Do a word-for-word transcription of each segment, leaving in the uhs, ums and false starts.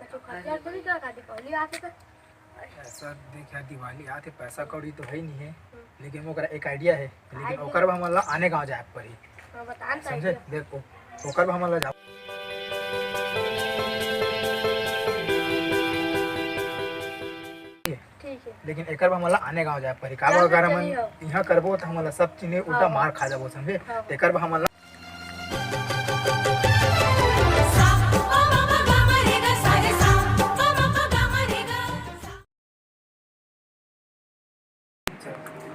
कछु खर्चा तो नहीं करा, दीपावली आके तो। ऐसा देख यार, दिवाली आथे, पैसा कौड़ी तो है नहीं है, लेकिन ओकरा एक idea है, लेकिन idea? ओकर बर हमन ला आने गांव जाए के पड़ही। हाँ, बता ना, समझे? Idea। देख, ओ-, ओकर बर हमन ला जाओ। ठीक है। लेकिन एकर बर हमन ला आने गांव जाए पड़ही। काबर, अगर हमन इहां करबो, त हमन ला सब चीज में उल्टा मार खा जाबो, समझे? हाँ। एकर बर हमन ला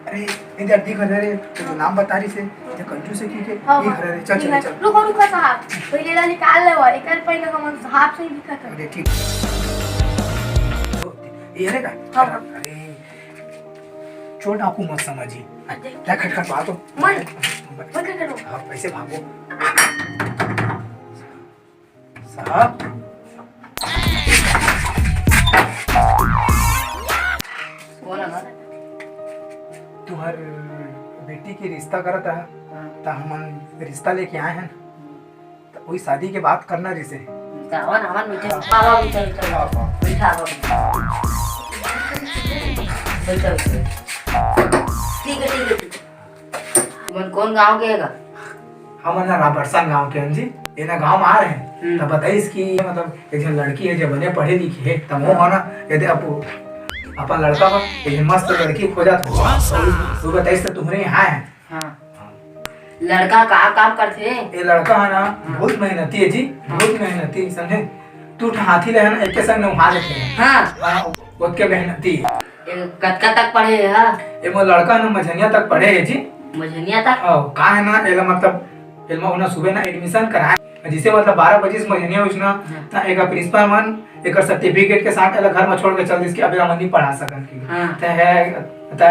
अरे, ए दे, दिख रहा रे, तो नाम बता रही से, जो कंजूस है, की के, हाँ, दिख रहा रे, चल, चल, चल। रुको, रुको साहब, पहले ला निकाल ले वो, एकर पहले हमन साहब से ही दिखत है। अरे, ठीक। ये रे का? हाँ। अरे, चोर डाकू मत समझी। अरे। क्या खटखट बात हो? मन। मन खटखट हो। हाँ, पैसे भागो। साहब। बोला ना। तुहर बेटी के रिश्ता करत रहा, हाँ। त हमन रिश्ता लेके आए हैं, त वही शादी के बात करना रिसे। त आवा ना, आवा ना, बैठा। हाँ। आवा, बैठा, बैठा। हाँ, हाँ। बैठा, बैठा। बैठा, बैठा। ठीक है, ठीक है, ठीक है। तुमन कौन गांव के हे गा? हमन ना राबरसन गांव के हन जी। एना गांव में आ रहे हैं, हम्म। तब बताइस कि मतलब एक झन लड़की है जो बने पढ़े लिखे है, तब वो हाँ। ना, यदि आप अपन लड़का बर एक झन मस्त लड़की खोजत हो, तो वो बताइस तो तुम्हरे यहाँ है। हाँ। लड़का का काम करथे? ये लड़का है ना, हाँ। बहुत मेहनती है जी, हाँ। बहुत मेहनती, समझे? तू हाथी ले है ना, एक के संग नहा लेते हैं। हाँ। हाँ, बहुत के मेहनती है। ए, कतका तक पढ़े हे हा? ए मोर लड़का ना मझनिया तक पढ़े हे जी। मझनिया तक? हाँ, का है ना, एला मतलब, एला मैं ओना सुबह ना admission कराए। जैसे मतलब बारह बजे से मझनिया उठना, हाँ। त एका principal मन एकर certificate के साथ एला घर में छोड़ के चल दिस कि अब एला मन नहीं पढ़ा सकन कि। हाँ। त है, त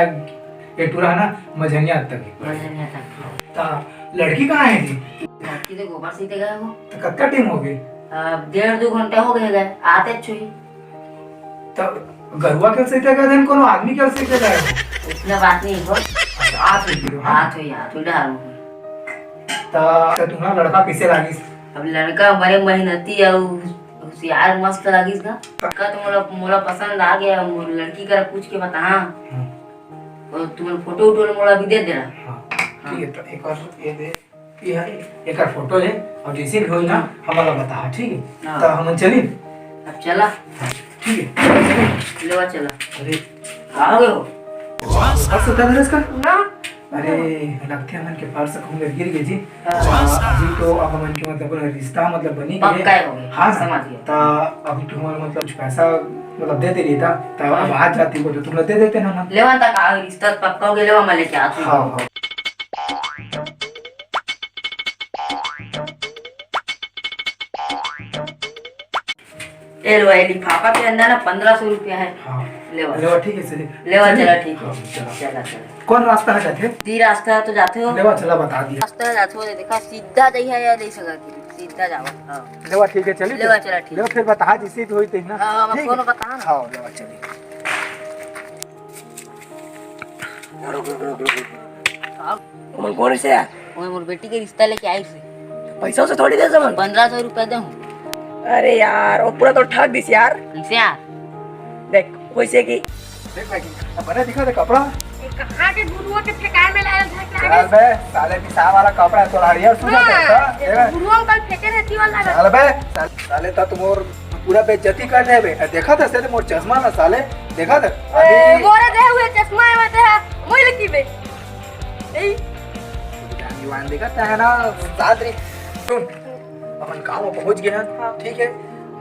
ये टूरा है ना मझनिया तक ही पढ़े। मझनिया तक। त लड़की कहाँ है जी? लड़की तो गोबर सीते गए हो। त कतका time हो गए? अब डेढ़ दो घंटा हो गए गए, आते छुई। त गरुआ के सहित गए थे, कोनो आदमी के सहित गए हो? इतना बात नहीं हो। अच्छा, आत हुई गिरो, हाँ? आत हुई, आत हुई, डर हुई। त, त तुम्हारा लड़का कैसे लागिस? अब लड़का बड़े मेहनती अउ होशियार मस्त लागिस गा। त का तो मोला, मोला पसंद आ गया, मोर लड़की करा पूछ के बता, हाँ। हाँ। और तुम्हारा फोटो उटो मोला भी दे देना। हाँ, हाँ। ठीक है, त एक बार ये दे। ये है, एकर फोटो है, और जैसे भी होई ना, हाँ। हमला बता, ठीक है? हाँ। त हमन चली? अब चला। हाँ, ठीक है। लेवा चला। अरे। आ गए हो? पर्स उतार दे इसका? ना। अरे, लगथे हमन के पर्स कहूँ गिर गए जी। हाँ। अभी तो अब हमन के मतलब रिश्ता मतलब बनी गए। पक्का हो गए। हाँ, समझ गए। त अभी तुम्हारा मतलब कुछ पैसा मतलब दे दे रही था, त अब हाँ। आज जाती को तो तुम लोग दे देते ना हमन। लेवा तक आ रिश्ता पक्का हो गया, लेवा मैं लेके आती हूँ। हाँ, हाँ। ए लो, ए लिफाफा के अंदर ना पन्द्रह सौ रुपया है। हाँ। लेवा। लेवा, ठीक है, चलिए। लेवा, चलिए। चला, ठीक है। हाँ, चला। चला, चला। कौन रास्ता है जाथे? दी रास्ता तो जाथे हो। लेवा, चला, बता दिया। रास्ता जाथे हो, देखा, सीधा जाइए या नहीं सका, सीधा जाओ। हाँ। लेवा, ठीक है, चलिए। लेवा, चला, ठीक। लेवा, फिर बता, जिसे तो होई ते ना। हाँ, हाँ, ठीक है। बता ना। हाँ, लेवा, चलिए। रुक, रुक, रुक, रुक, रुक। हाँ। ओमन कोन से यार? ओमन मोर बेटी के रिश्ता लेके आइस हे। पैसा उसे थोड़ी दे समन। पन्द्रह सौ रुपया दे हूँ। अरे यार, वो पूरा तो ठग दिस यार। कैसे यार? देख, वैसे कि देख भाई, अब बने दिखा दे कपड़ा। ये कहाँ के गुरुओं के फेंकाए में लायल था क्या? चल बे, साले पिसा वाला कपड़ा है, तोला हरियर सूझत है, हाँ, तो, ये देख। गुरुओं का फेंके रहती वाला है। चल बे, साले, साले तो तुम और पूरा बेइज्जती कर देबे। देखा था साले मोर चश्मा ना साले, देखा था? ए, अभी मोरे दे हुए चश्मा है, मैं तो है, वही लिखी बे। ए। जान दीवान देखा था है ना, साथ रे। सुन, अपन गाँव में पहुँच गए हैं, हाँ। ठीक है?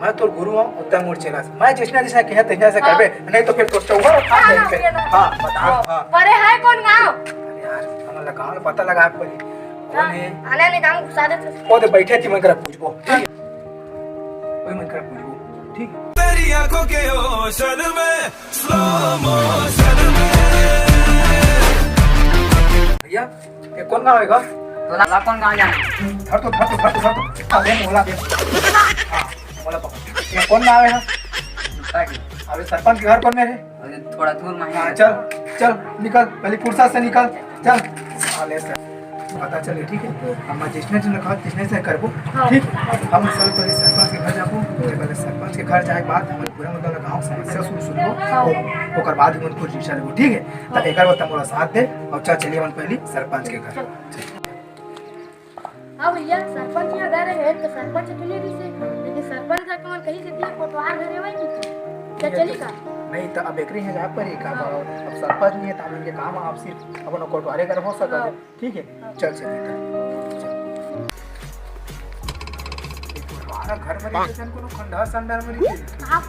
मैं तोर गुरु हूँ, उत्तम मोर चेला। मैं जैसना जैसना कहे, तैसना से हाँ। करबे, नहीं तो फिर तोर चौहर उठा हाँ, देंगे। हाँ, हाँ, हाँ, बता, हाँ। हाँ। अरे, है कौन गाँव? अरे यार, हमन ला गाँव में पता लगा, कोई कौन हाँ, है? आने ने गाँव घुसा देते। ओ, दे बैठे थी, मैं करा पूछबो, ठीक है? हाँ। ओए, मैं करा पूछबो, ठीक? तेरी आंखों के ओशन में, slow motion में। भैया, ये कौन गाँव है गा? तोला कौन गाँव जाना? धर तो, धर तो, धर तो, धर तो। अबे मोला दे। हाँ, मोला पकड़। ये कौन गाँव है? अबे सरपंच के घर कौन में है? अरे थोड़ा दूर में है। हाँ, चल, चल, निकल, पहले फुर्सत से निकल, चल। साले से पता चले, ठीक है? हम जिसने जिसने कहा, जिसने से करबो, हाँ। ठीक? हम सब पहले सरपंच के घर जाबो, पहले सरपंच के घर जाए के बाद हमन पूरा मतलब गांव समस्या सुन सुनबो, ओ-, ओकर बाद हमन कुछ रिक्शा लेबो, ठीक है? त एकर बाद मोला साथ दे। और चल चलिए हमन पहली सरपंच के घर। हाँ भैया, सरपंच यहाँ गए रहे तो सरपंच तो नहीं दिसे, लेकिन सरपंच जाके मन कही से दिया कोटवार घर है वही की। क्या चली का? नहीं तो अब एकरे यहाँ जा पर ही का हाँ। अब सरपंच नहीं है तो हमन के काम आप सिर्फ अपन कोटवारे घर हो सकता है। हाँ। ठीक है, चल चलिए। एक बार घर में रहिथे, कोनो खंडहर संडहर में रहिथे। हाँ,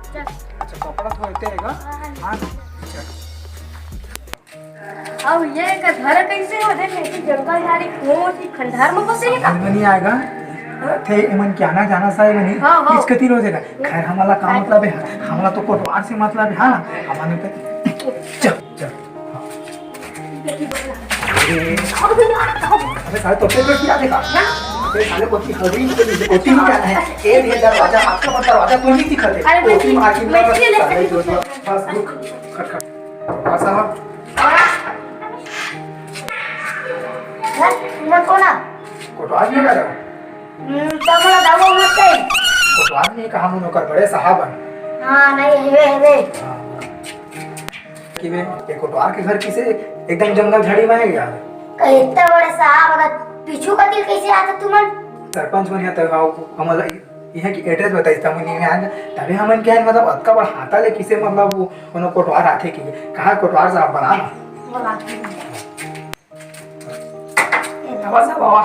चल। अच्छा, कपड़ा धोते रहेगा। हाँ, हाँ। हाँ, चल। अब ये का घर कैसे हो? देख, ऐसी जंगल झाड़ी, कौन सी खंडहर में बसे है का? समझ में नहीं आएगा। थे एमन क्या ना जाना साहेब नहीं। हाँ, हाँ। किस कती हो जाएगा? खैर, हमला का मतलब है? हमला तो कोटवार से मतलब है, हाँ। हमन पे चल, चल। हाँ। अबे साले, तो फिर क्या देखा? अबे साले, कोठी हरी, कोठी नहीं जाना है। ए, ये दरवाजा, आपका दरवाजा तो नहीं दिखा दे। अरे, कोठी मैं मार के नहीं, साले, जो, जो, बस, रुक, खट, खट। हाँ, साहब। हाँ, तुम कौन है? कोटवार नहीं कर रहा। हम्म, तो बोला, दाऊ मत कही। कोटवार नहीं कहा, हम ओकर बड़े साहब हैं। हाँ, नहीं, हेवे, हेवे। हाँ। कि बे, ये कोटवार के घर किसे एकदम जंगल झाड़ी में है यार? कहीं इतना बड़ा साहब, अगर पीछू का दिल कैसे आता तुमन? सरपंच बनिया तब आओ, हमला यहाँ की एड्रेस बताइस, तब नहीं आया, तभी हमन क्या है, मतलब, अतका बड़ा हाथा ले किसे, मतलब, वो कोनो कोटवार आथे कि कहाँ कोटवार साहब बना ना? बोला। ए, बाबा साहब, बाबा।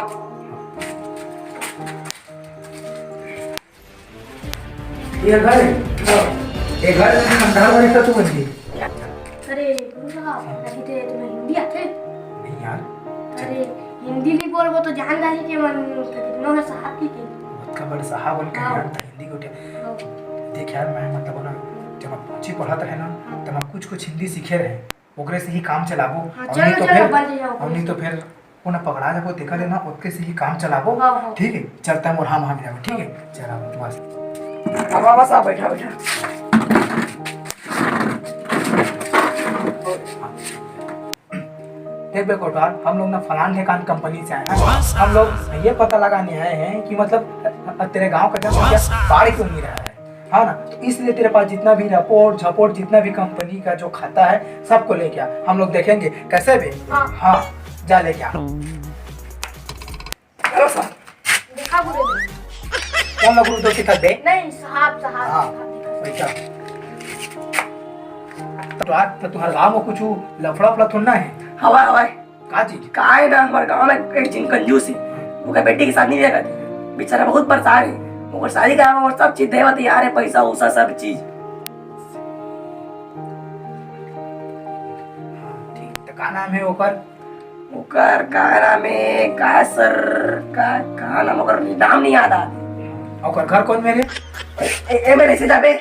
ये घर है? ये घर में खंडहर वाले का तू बन गई? अरे, गुरु साहब, अभी तो तुम्हें हिंदी आते? नहीं यार। अरे, हिंदी नहीं बोलबो तो जान जाही कि मन कितनो है साहब की के। बहुत का बड़ साहब बन के हाँ। यार, तो हिंदी को क्या? हाँ। देख यार, मैं मतलब ना, जब मैं पाँचवीं पढ़त रहे ना, हाँ। तब मैं कुछ कुछ हिंदी सीखे रहे। ओकरे से ही काम चलाबो। हाँ, और चलो, नहीं तो चलो, फिर, बन जाओ। और नहीं तो फिर ओना पकड़ा जाबो, देखा लेना, ओतके से ही काम चलाबो। हाँ, हाँ। ठीक है, चलता है मोर, हम, हम जाबो, ठीक है, चला बस। अब, अब, बस, आप बैठा, बैठा। देख बे कोटवार, हम लोग ना फलान ढेकान कंपनी से आए हैं। हम लोग ये पता लगाने आए हैं कि मतलब, अ, तेरे गांव का जनसंख्या बाढ़ क्यों नहीं रहा है। हाँ ना, तो इसलिए तेरे पास जितना भी रिपोर्ट झपोर्ट, जितना भी कंपनी का जो खाता है, सबको लेके आ, हम लोग देखेंगे कैसे भी। हाँ। हाँ, जा लेके आ। Hello sir. देखा गुरु। कौन ला गुरु दोषी था बे? नहीं, साहब, साहब, हाँ, साहब, देखा। वैसा। तो आज तो तुम्हारे गांव में कुछ लफड़ा उफड़ा थोड़ा है? हवा, हवा। का चीज? का है ना, हमारे गांव में एक झिन कंजूस है, ओकर बेटी के शादी नहीं करती, बेचारा बहुत परेशान है। ओकर शादी करावे में सब चीज देवत यार है, पैसा उसा सब चीज। हाँ, ठीक। तो का नाम है ओकर? ओकर का नाम है, का सर, का, का नाम ओकर? नाम नहीं याद आ। ओकर घर कौन मेरे? ए, ए, ए, मेरे से जाबे।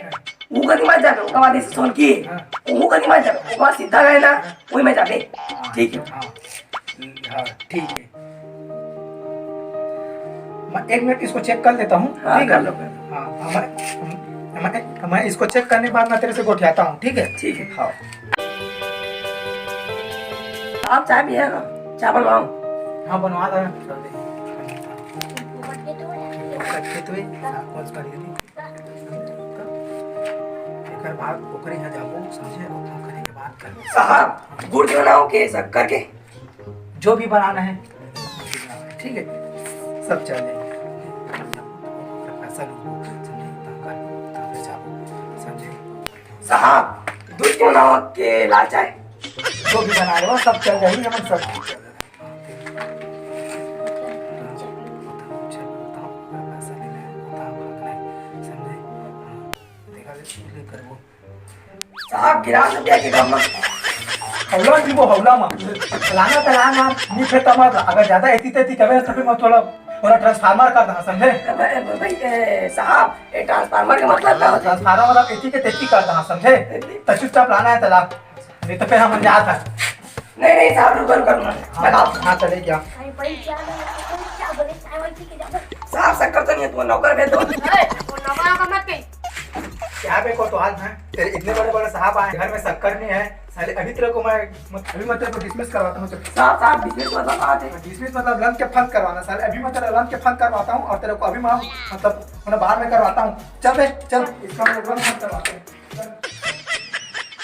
वो कहीं मत जाबे, ओकर बाद से सोन की। हाँ। वो कहीं मत जाबे, ओकर बाद सीधा गए ना, वही में जाबे। हाँ, ठीक है। हाँ। हाँ, ठीक है। मैं एक मिनट इसको चेक कर लेता हूँ, हाँ, ठीक है? कर लो, कर लो। हाँ, हमारे, हमारे, मैं इसको चेक करने के बाद मैं तेरे से गोठियाता हूँ, ठीक है? ठीक है। हाँ। आप चाय पिएगा? चाय बनवाओ। हाँ, बनवा दो। एकर बाद ओकरे यहाँ जाबो, समझे? और फोन करे के बाद करबो। साहब, गुड़ के बनाओ के शक्कर के? जो भी बनाना है, ठीक है, सब चल जाएगा। पैसा लूटो, समझे? तब करबो, तब जाबो, समझे? साहब, दूध के बनाओ के लाल चाय? जो भी बना रहे हो, सब चल जाएगी, हम सब चल जाएगा। पैसा लेना है, समझे? हाँ। देखा ले, ले करबो। साहब, गिरा दो क्या के कम? हौला की वो हौला मा। लाना तो लाना, नहीं फिर तमा, अगर ज्यादा ऐसी तैसी कबे तो फिर मैं थोड़ा, थोड़ा ट्रांसफार्मर कर दहा, समझे? भाई, भाई, ए, साहब, ये ट्रांसफार्मर का मतलब क्या होता है? ट्रांसफार्मर मतलब ऐसी के तैसी कर दहा, समझे? तो चुपचाप लाना है तो ला, नहीं तो फिर हम जात है। नहीं, नहीं, साहब, रुको, रुको, रुको। हाँ, लगाओ। हाँ, चले क्या? अरे, भाई, क्या लगा? क्या बोले? चाय वाय पी के जाओ। साहब, शक्कर तो नहीं है, तुम्हारा नौकर भेज दो। ए, वो नौकर वौकर मत कही। क्या बे कोतवाल है? तेरे इतने बड़े बड़े साहब आए, घर में शक्कर नहीं है, अरे अभी तेरे को मैं मत, अभी मैं तेरे को डिसमिस करवाता हूँ। चल। साहब, साहब, डिसमिस मतलब बात है। डिसमिस मतलब लंच के फंद करवाना साले। अभी मैं तेरा लंच के फंद करवाता हूँ और तेरे को अभी मैं मतलब उन्हें बाहर में करवाता हूँ। चल बे, चल, इसका मैं लंच फंद करवाता हूँ।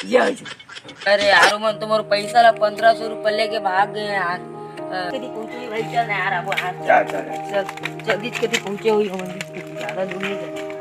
ये हो जी। अरे यार, मन तुम्हारे पैसा ला पंद्रह सौ रुपये लेके भाग गए यार। अ, कभी पहुंचे भाई, चल ना यार, अब आज चल, चल, चल। चल, जल्दी से कभी पहुंचे हुई हो, ज्यादा दूर नहीं जाना।